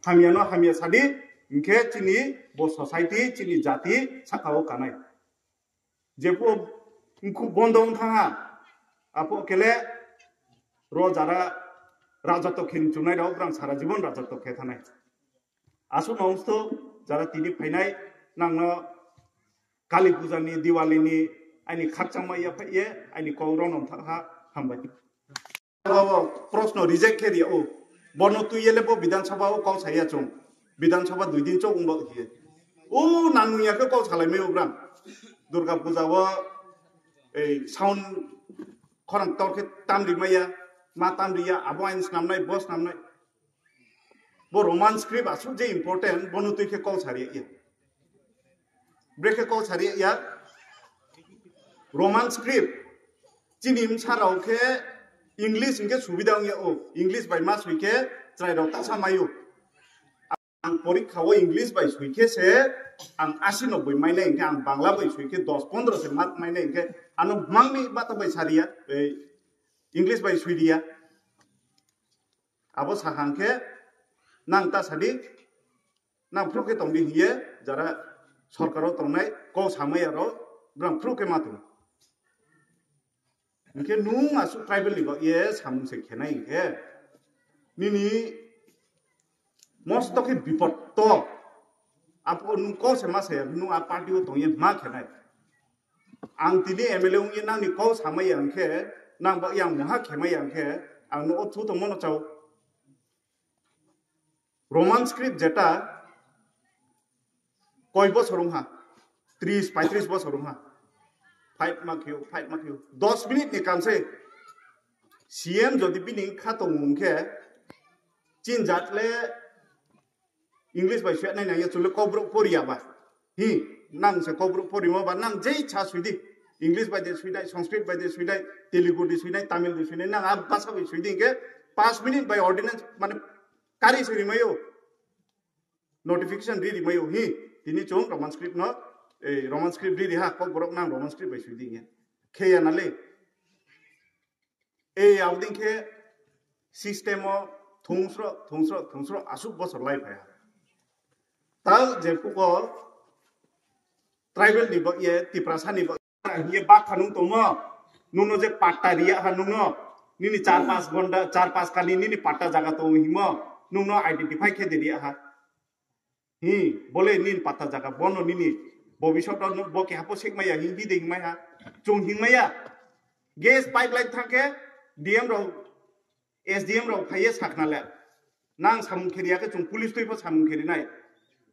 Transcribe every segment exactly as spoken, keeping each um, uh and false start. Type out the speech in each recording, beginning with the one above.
Hamya no hamya sadi, hinkhe chini bo society, chini jati saka o kanai. Jepho mkhu bondo wng thangha, apho kele ro jara rajato khe chunai rok, brang sara jibon rajato khe thanai. Aswk no wngsto jara tini phainai, nangno Kali Puja ni, Diwali ni aini khakchangma yaphai ye aini kok rono thangha, hambai. Bo proshno reject khe ria o. Bono twi yele bo Bidhan Sabha o kok saya chung. Bidhan Sabha dui din chok wngbo hiye. O nang ya khe kok salai mai o brang. Durga Puja o ei sound khorang tor khe tam ri maya, ma tam ri ya, abo ain snam nai, bo snam nai. Bo Roman script aswk je important, bono twi khe kok sari ya. Brekhe kok sari ya. Roman script. Chini msa rok khe English hinkhe subida wngya o. English bai ma sui khe chwrai rok tasa maio. Ang porikha o English bai sui khe se ang asi noboi mainai hinkhe, ang Bangla bai sui khe dos pondro se mark mainai hinkhe, ano mangni bata bai sariya, ei English bai sui diya. Abo sahang khe nang ta sadi, nang phuru khe tongdi hiye, jara sorkaro tongnai kok samaya ro, brang phuru khe ma tong. Hinkhe nung aswk tribal ni bagwi samung se khenai hinkhe nini mosto khe bipod to. Apo nung kok se ma saya, nung a party o tongye ma khenai. Ang tini M L A wngye nangni kok samaya hinkhe nang bagwi ang moha khemaya hinkhe ang no o thu tongmo no chao. Roman script jeta koi bosor wngha, tris paitris bosor wngha. Fight ma khiyo, fight ma khiyo. Dos minute ni kam se C M jodi bini kha tong wng khe chin jat le English bai sui nai nang ya chule kokborok poriya ba. Hi, nang se kokborok porimo ba nang jei cha sui di. English bai de sui dai, Sanskrit bai de sui dai, Telugu de sui dai, Tamil de sui dai, nang a basa bai sui di hinkhe paanch minute bai ordinance mane kari sui rimayo. Notification ri rimayo hi, tini chwng Roman script no, ei Roman script ri riha, kokborok nang Roman script bai sui di hinkhe. Kheya na le. Ei aboding khe system o thungsro, thungsro, thungsro aswk bosor lai phaiha. Tal je puko tribal ni bo ye Tiprasa ni bo ye bakha nung tongo, nungno je patta riya ha nungno, nini char pas gonda, char pas kali nini patta jaga tongo himo, nungno identify khe de riya ha. Hi, bole nin patta jaga, bono nini bobisot no bo keha po sekmaya, hi, hi de hingmaya, chung hingmaya. Gas pipeline thangkhe D M rok, S D M rok phaiye sakna le. Nang samung kheriya khe chung police twi pho samung kherinai.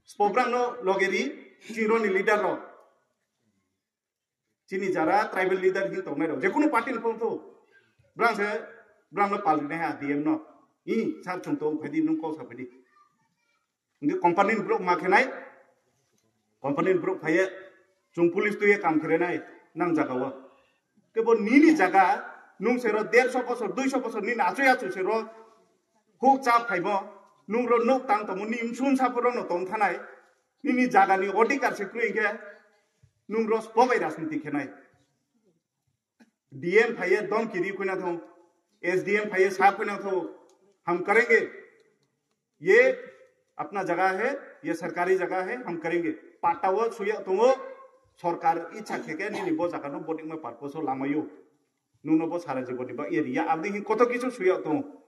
Spobrang no logeri, chironi leader rok. Chini jara tribal leader hin tongnai rok, jekunu party ni phone to, brang se, brang no pal rinai ha D M no, i sar chung to phaidi nung kok sa phaidi. Nge company ni brok ma khenai, company ni brok phaiye, chung police tuye kam kherenai, nang jaga o. Kebo nini jaga, nung sero derso bosor, duiso bosor nini achoi achoi sero, huk cha phaimo, nung ro nuk tang tomo, ni msun saporo no tong thanai, nini jaga ni odhikar se kroi khe, nung ro spobai rajniti khenai. D M phaiye dom kiri khuina thong, S D M phaiye sa khuina thong, ham karenge, ye apna jaga hai, ye sarkari jaga hai, ham karenge. Patta o suya tongo, sarkar ichha khe khe nini bo jaga no bodikma purpose o lamayo. Nungno bo sara jiboni ba area abdi hin koto kichu suya tongo.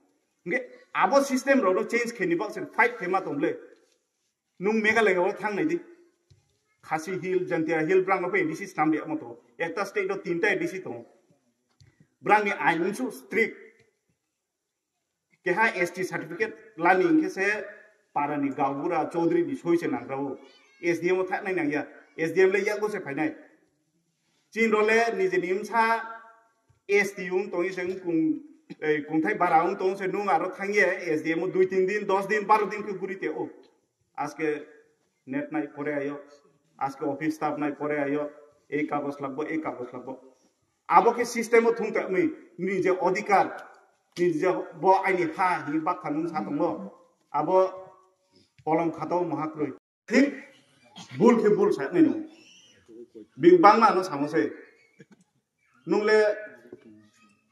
Nge abo system rok no change kheni bak se fight khema tongle. Nung Meghalaya o thang nai di. Khasi Hill, Jaintia Hill, brang no phe A D C snam di amo to. Ekta state o tinta A D C tongo. Brang ni ain unsu strict. Keha S T certificate lani hinkhe se para ni gaubura, chaudhary ni soi se nang rao. S D M o thak nai nang ya. S D M le yago se phainai. Chin role nijeni wngsa S T wng tongwi se wng kung, ei, kungthai bara wng tong se nung aro thangye S D M o dui tin din, dos din, baro din khe guri te o. Aske net nai pore ayo, aske office staff nai pore ayo, ei kagos lagbo, ei kagos lagbo. Abo khe system o thung tongwi, nini je odhikar, nini je bo aini ha hinwi bakha nung sa tongo, abo kolom khatao mahakroi. Thik bul khe bul sa nai nung. Bing bangma no samo se. Nung le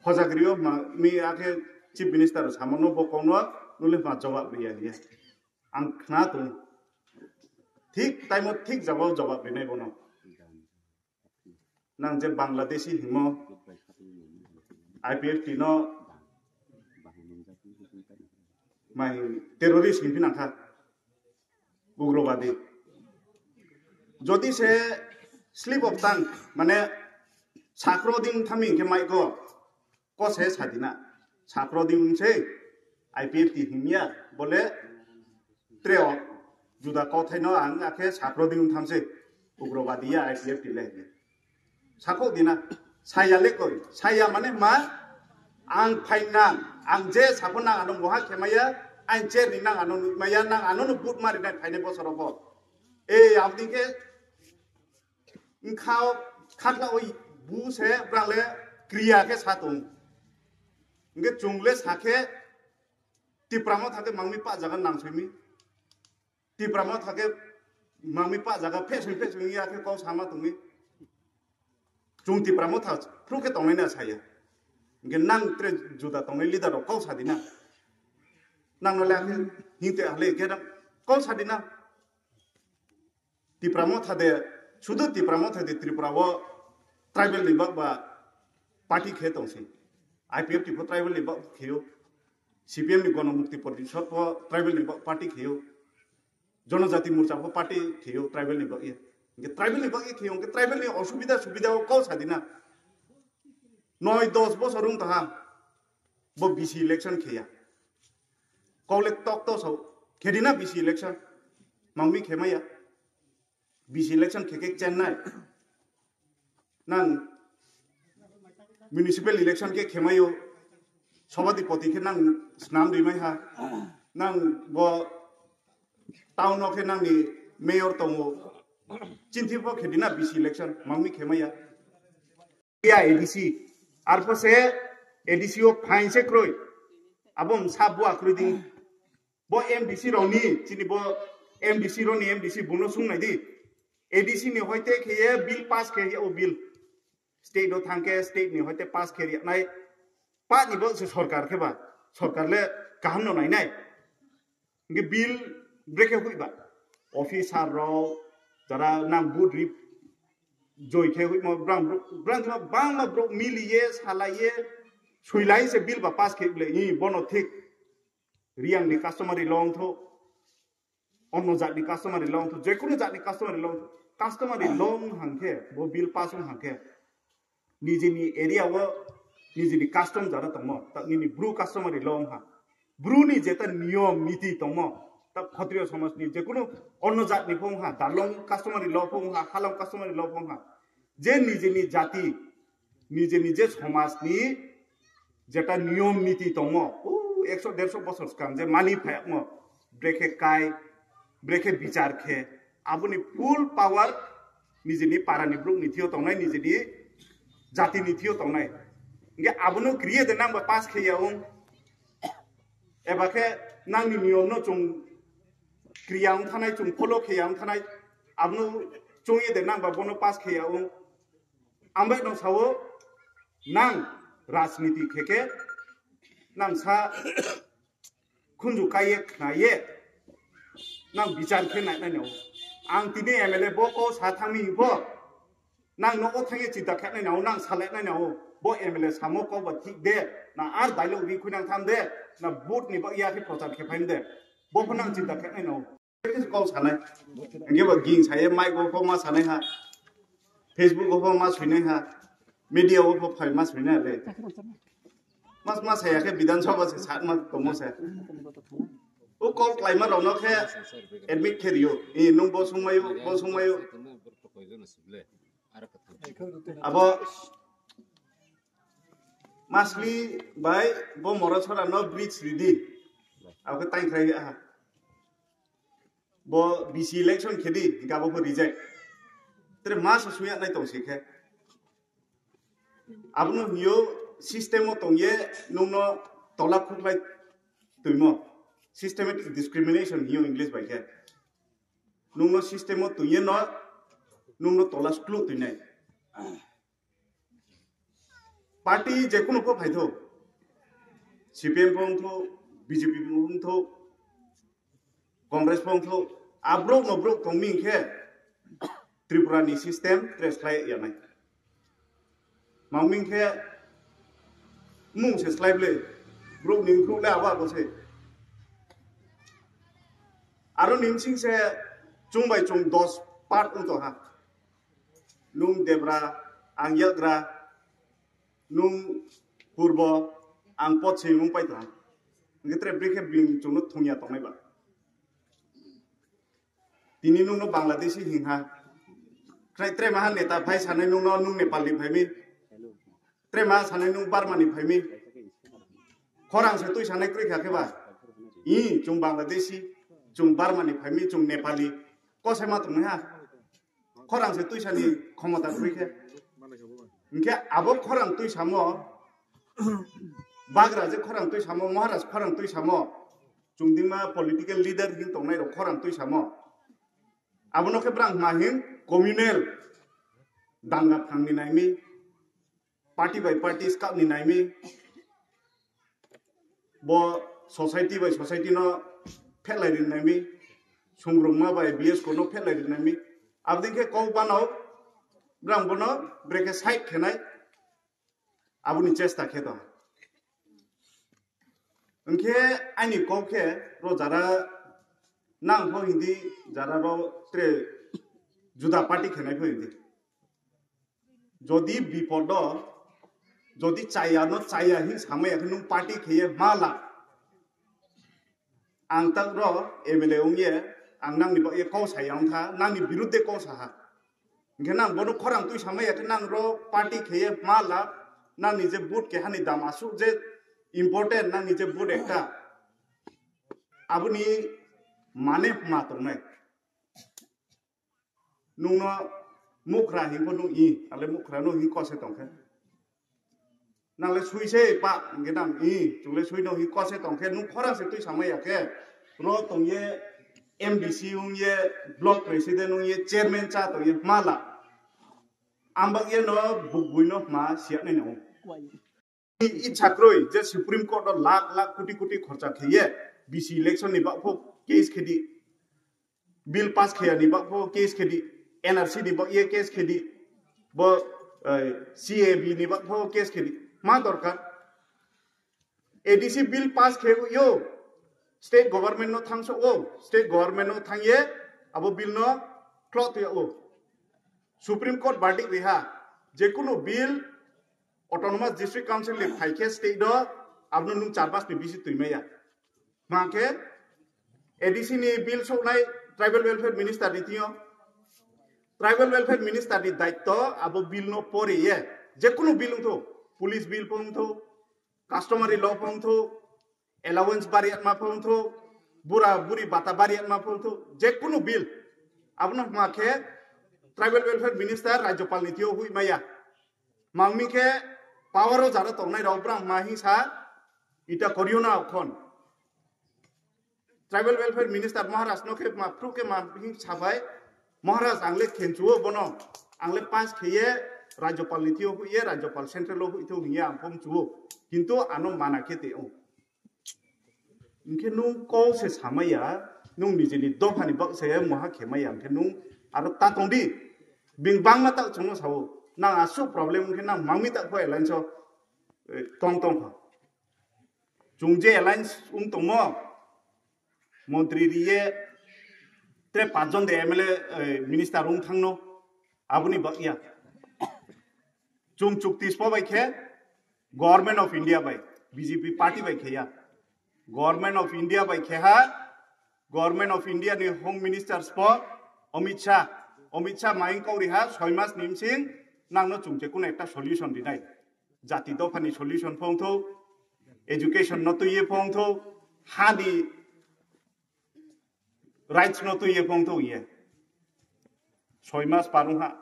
hojagri o ma, mi akhe chief minister samo no bo kono, nung le ma jawab riya riya. Ang khna tong. Thik time o thik jabao jawab rinai bono. Nang je Bangladeshi himo, I P F T no mai terrorist himpi nangkha, ugrobadi. Jodi se slip of tongue, mane sakro ding thami hingke mai ko, ko se sadina. Sakro ding se I P F T himya, bole treo juda kothai no ang akhe sakro ding tham se, ugrobadi ya I P F T le. Sako dina, saya le koi, saya mane ma, ang phainang, ang je sako nang ano moha khemaya, ang je rinang ano nukmaya, nang ano no but mari nai phaine bosoro bo. E, abdi ke, Wngkha o khakla oi bu se brang le kriya khe sa tong. Hingke chung le sa khe Tipra Motha khe mangmi pa jaga nang soimi. Tipra Motha khe mangmi pa jaga phesoi phesoi ya khe kau sama tongmi. Chung Tipra Motha phru khe tongnai na saya. Hingke nang tre juda tongnai leader rok kau sa di na. Nang no le akhe hingte hale khe kau sa di na. Tipra Motha de, sudu Tipra Motha de Tripura o tribal ni bak ba party khe tong si. I P F T pho tribal ni bak khe o. C P M ni Gono Mukti Parishad pho tribal ni bak party khe o. Jonojati Morcha pho party khe o tribal ni bak ye. Hingke tribal ni bak ye khe o, hingke tribal ni osubida subida o kau sa di na. Noi dos bosor wng taha. Bo B C election khe ya. Kau le tok to sao. Khe di na B C election. Mangmi khe maya. B C election khe khe Chennai. Nang municipal election khe khemayo. Sobhadipati khe nang snam rimai ha. Nang bo town o khe nang ni mayor tongo. Chinthi bo khe di na B C election. Mangmi khe maya. Ya A D C. Arpho se A D C o phain se kroi. Abo msa bua kroi ding. Bo M D C rok ni, chini bo M D C rok ni M D C buno sung nai di. A D C ni hoite khe ye bill pass khe ye o bill. State o thang khe state ni hoite pass khe ye nai. Pa ni bo se sorkar khe ba. Sorkar le kaham no nai nai. Hingke bill brekhe hui ba. Officer rok, jara nang vote rip joi khe hui mo brang, brang khe bangma borok mili ye, salai ye, suilai se bill ba pass khe ble, i bono thik. Riyang ni customary law wngtho, onno jat ni customary law wngtho, jekunu jat ni customary law wngtho, customary law wng hang khe, bo bill pass wng hang khe, nijini area o nijini custom jara tongmo, ta nini bru customary law wngha. Bru ni jeta niyom niti tongmo, ta Khatriyo somaj ni jekunu onno jat ni pho wngha, Darlong customary law pho wngha, Halong customary law pho wngha. Je nijini jati, nijini je somaj ni jeta niyom niti tongmo, o ekso derso bosor swkang je mani phayakmo, brekhe kai, brekhe bichar khe, aboni full power nijini para ni borok ni thio tongnai, nijini jati ni thio tongnai. Hingke abono kriye de nang ba pass khe ya wng, eba khe nang ni niyom no chung kriya wng thanai, chung follow khe ya wng thanai, abono chung ye de nang ba bono pass khe ya wng. Ambai no sao nang rajniti khe khe nang sa khunju kaiye khnaye nang bichar khe nai nai no. Ang tini M L A bo ko sa thangmi bo nang no o thangye chinta khe nai no, nang salai nai no. Bo M L A samo ko ba thik de, na ar dialogue ri khui nang tham de, na vote ni ba ya khe prochar khe phaim de. Bo pho nang chinta khe nai no. Kau sanai. Hingke bo ging saye, mic o pho ma sanai ha. Facebook o pho ma suinai ha. Media o pho phai ma suinai le. Mas ma saya khe Bidhan Sabha se sat ma tomo se. O call klaima rok no khe admit khe rio. I nung bo sungmayo, bo sungmayo. Abo Masli bai bo Morasora no bridge ridi. Abo khe tang khlai ha. Bo B C election khe di, hingke abo pho reject. Tere ma se suya nai tong se khe. Abono hiyo system o tong ye nung no tola khuklai tuimo. Systematic discrimination hiyo English bai khe. Nung no system o tong ye no, nung no tola sklu tui nai. Party jekunu pho phaitho, C P M pho wngtho, B J P pho wngtho, Congress phongthu abrok no brok tongmi khe Tripura ni system trace khlai yanai. Mangmi khe mung se slai ble, brok ni brok le abo abo se. Aro nimsing se chung bai chung dos part wng tong ha. Nung debra, ang yagra, nung purbo, ang pot se mung pai tong ha. Ngetre bri khe bing chung no thung ya tongnai ba. Tini nung no Bangladeshi hing ha. Krai tre maha neta phai sanai nung no nung Nepal ni phai mi. Tre maha sanai nung Burma ni phai mi. Khorang se twi sanai kri kha khe ba. I chung Bangladeshi, chung Burma ni phai mi, chung Nepali. Ko se ma tong ha. Khorang se twi sani khomota kri khe. Hingkhe abo khorang twi samo, bagra je khorang twi samo, Maharaj khorang twi samo, chungdingma political leader hin tongnai rok khorang twi samo. Abono khe brang ma hin communal danga phangni naimi, party by party skapni naimi, bo society by society no phelai rin naimi, sungrungma by B S ko no phelai rin naimi. Abdin khe kok bano brang bono breke side khenai. Aboni chesta khe tong. Hingkhe ani kok khe ro jara nang pho hindi jara ro tre juda party khenai pho hindi. Jodi bipodo, jodi chaya no chaya hin samaya khe nung party kheye mala. Ang tak ro M L A ong ye, ang nang ni bagye kau saya ong kha, nang ni birudde kau saha. Hingkhe nang bono khorang twi samaya khe nang ro party kheye ma la, nang ni je vote keha ni dam asuk je important, nang ni je vote ekta. Aboni mane ma tongnai. Nung no mukra hin pho nung i, ale mukra no hin kose tong khe. Nang le sui se pa, hingke nang i, chwng le sui no hi kose tong khe, nung khorang se twi samaya khe, ro tong ye M D C wng ye, block president wng ye, chairman cha tong ye, mala. Ambak ye no buk bui no ma siya nai no. I, i chakroi je Supreme Court o lakh lakh koti koti khorcha khe ye, B C election ni bak pho case khe di. Bill pass khaya ni bak pho case khedi, N R C ni bak ye case khedi, bo, eh, C A B ni bak pho case khedi. Ma dorkar? A D C bill pass khe yo, state government no thang so o, state government no thang ye, abo bill no khlok ya o. Supreme Court verdict riha, je kunu bill Autonomous District Council ni phai khe state do, abono nung char mas ni bisi twi maya. Ma khe A D C ni bill soknai Tribal Welfare Minister ni tio. Tribal Welfare Minister ni daitto abo bill no pore ye. Je kunu bill wngtho, police bill pho wngtho, customary law pho wngtho, allowance bari atma pho wngtho, bura buri bata bari atma pho wngtho, je kunu bill. Abono ma khe Tribal Welfare Minister Rajyapal ni tio hui maya. Mangmi khe power o jara tongnai rok brang ma hing sa ita koriyo na okhon. Tribal Welfare Minister Maharaj no khe ma phru khe ma hing sa bai, "Maharaj, ang le khenchuo bono, ang le pass kheye Rajyapal ni thio huye, Rajyapal central o hui thio hiye ang phom chuo, kintu ano mana khe te o." Hingkhe nung kok se samaya, nung nijini dophani bak se moha khemaya, hingkhe nung aro ta tongdi. Bing bangma ta chwngno sao, nang asuk problem wngkhe nang mangmi ta kho alliance o, eh, tong tong kho. Chwng je alliance wng tongmo, montri riye, tre pachjon de M L A, eh, minister wng thangno, aboni bak ya. Chwng chukti spo bai khe Government of India bai, B J P party bai khe ya. Government of India bai khe ha, Government of India ni Home Minister spo Amit Shah, Amit Shah maing kok ri ha soi mas ni bsing nang no chwng je kuno ekta solution rinai. Jati dopha ni solution phong tho, education no twi ye phong tho, ha ni rights no twi ye phong tho ye. Soi mas parung ha,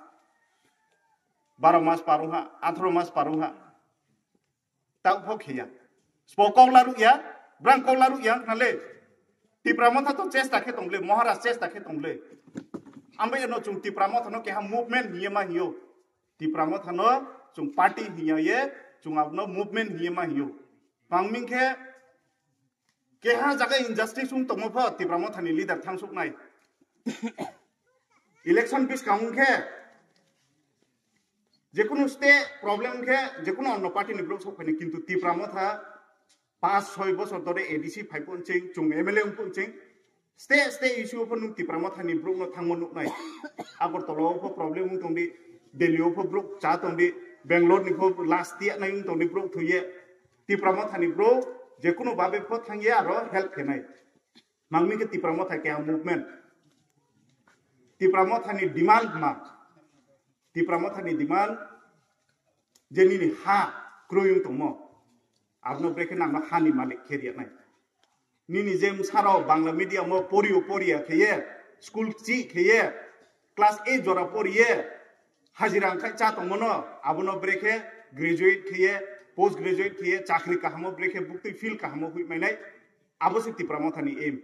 baro mas parung ha, atharo mas parung ha. Tau pho khe ya. Spo kok laru ya, brang kok laru ya, nale. Tipra Motha to chesta khe tong le, Maharaj chesta khe tong le. Ambai no chwng Tipra Motha no keha movement hiye ma hiyo. Tipra Motha no chwng party hiya ye, chwng abno movement hiye ma hiyo. Pangming khe Keha jaga injustice wng tongmo pho Tipra Mothani leader thangsuknai. Election buskang wngkhe jekunu state problem wngkhe jekunu onno party ni borok sok phaini, kintu Tipra Motha pas soi bosor dhore A D C phai phunching, chung M L A wng phunching, state state issue pho nwng Tipra Mothani borok no thangma nuknai. Agartala o pho problem wng tongdi, Delhi o pho borok cha tongdi, Bangalore ni pho last tiya nai wng tongdi borok thuye. Tipra Mothani borok jekunu babe pho thangye aro help khenai. Mangmi khe Tipra Motha keha movement. Tipra Mothani demand ma. Tipra Mothani demand je nini ha kroi wng tongmo. Abono brekhe nangno hani malik khe riya nai. Nini je msaro Bangla medium o porio poria kheye, school chi kheye, class eight jora poriye, hajira wngkhai cha tongmono, abono brekhe graduate kheye, post graduate kheye, chakri kahamo brekhe buktui field kahamo hui mainai. Abo se Tipra Mothani aim.